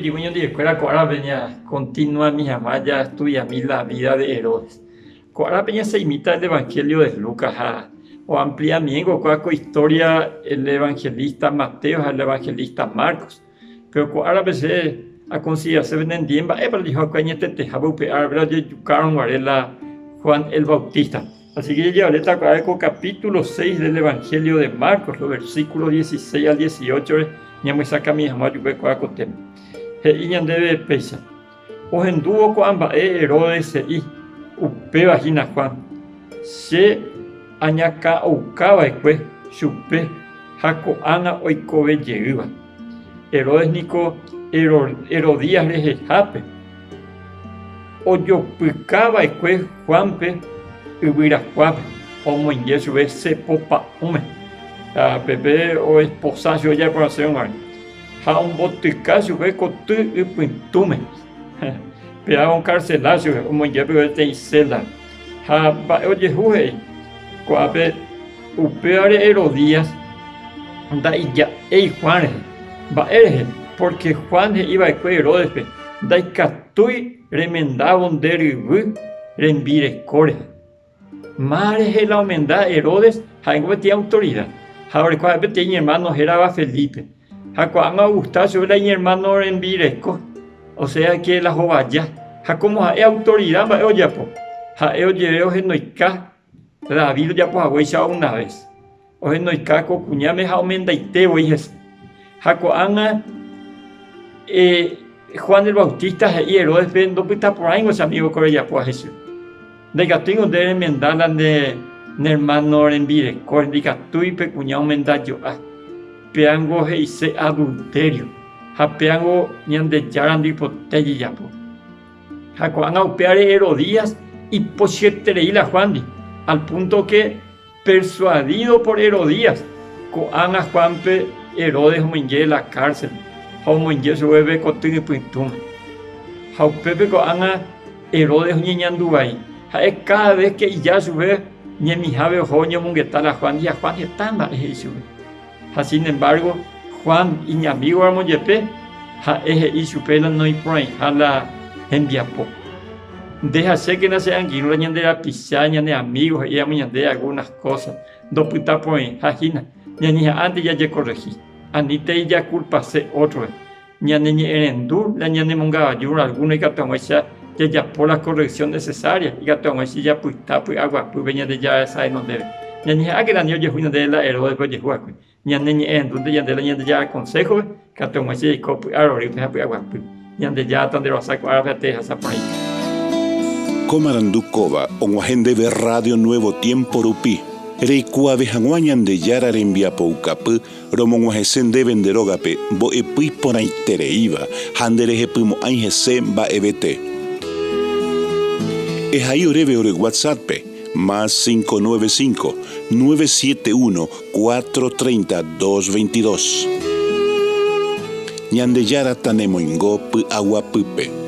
jey ñandivekuéra ko árape ñakontinuami hag̃ua jaestudiami la vida de Herodes. Ko árape ñaseimíta el Evangelio de Lucas ha oampliamiéngo kóva ko historia el evangelista Mateo ha el evangelista Marcos. Péro ko árape che akonsiderase penendie mba'épa la ojehu va'ekue añetetehápe upe árape la ojejukárõ guare la Juan el Bautista. Así que jajevaléta ko árape ko capítulo 6 del Evangelio de Marcos, los versículos 16 al 18 re ñamyesakãmi hag̃ua ojupe kóva ko téma. He'i ñandéve péicha, Ohendúvo ko'ã mba'e Herodes he'i, Upéva hína Juan, che añakã'ouka va'ekue chupe ha ko'ág̃a oikove jeýva. Herodes niko Herodías rehehápe ojopyka va'ekue Juánpe yvyrakuápe, omoinge chupe cepo pa'ũme, ha pépe oesposa chupe jaiporãsérõ guare, ha ombotyka chupe koty ypytũme, péva onkarcela chupe, omoinge peve peteĩ célda. Ha mba'e ojehu he'i ko'ápe upévare Herodías ndaija'éi Juan rehe. Mba'e rehe? Pórke Juan he'i va'ekue Heródespe, Ndaikatúi remendávo nde ryvy rembireko rehe. Má rehe la omenda Herodes ha'éngo peteĩ autorida, ha oreko ha'e peteĩ iñermáno hérava Felipe. Ha ko'ág̃a ogusta chupe la iñermáno rembireko, osea ke la hovaja. Ha kómo ha'e autorida mba'e ojapo? Ha'e ojere ohenoika David ojapo haguéicha una ves. Ohenoika ko kuñáme ha omendaite voi hese. Ha ko'ág̃a Juan el Bautista he'i Heródespe ndopytaporãingo che amígo ko rejapóva he'i chupe. Ndaikatúingo nde remenda la ne ermáno rembirekóre, ndaikatúi pe kuña omenda jo'a. Péango he'ise adultério, ha péango Ñandejára ndoipotái jejapo. Ha ko'ág̃a upévare Herodías ipochyeterei la Juándi, al púnto ke Persuadido por Herodías, ko'ág̃a Juánpe Herodes omoinge la kárselpe ha omoinge chupe pe koty ypytũme. Ha upépe ko'ág̃a Herodes oñeñandu vai. Ha'e káda ves ke ija chupe ñemihápe oho oñomongeta la Juándi ha Juan heta mba'e he'i chupe. Ha sin embargo, Juan iñamígoramo jepe, ha'e he'i chupe la noiporãiha la hembiapo. Nde ha chékena che angirũ la ñande rapicha, ñane amígo he'íramo ñande algúnas kósa ndopytaporãiha hína, ñañeha'ãnte jajekorrehi, anítei jakulpase ótrope. Ñaneñe'ẽrendu la ñanemongavajúrõ algúno ikatu hag̃uáicha jajapo la korreksión nesesária, ikatu hag̃uáicha japyta py'aguapýpe Ñandejára resa renondépe. Ñañeha'ãkena ani ojehu ñandéve la Heródespe ojehu va'ekue. Ñaneñe'ẽrendúnte ñande la Ñandejára konséhope, ikatu hag̃uáicha jaiko py'arorýpe ha py'aguapýpe. Ñandejára tanderoasa ko árape ha tejehasa porãite. Ko marandu kóva og̃uahẽ ndéve Radio Nuevo Tiempo rupi, reikuaave hag̃ua Ñandejára rembiapoukapy Romog̃uahẽse ndéve nde rógape mbo'epy iporãitereíva ha nderehepymo'ãi hese mba'evete. Ehai oréve ore WhatsApp-pe, más 595, 971, 430, 222. Ñandejára tanemoingo py'aguapýpe.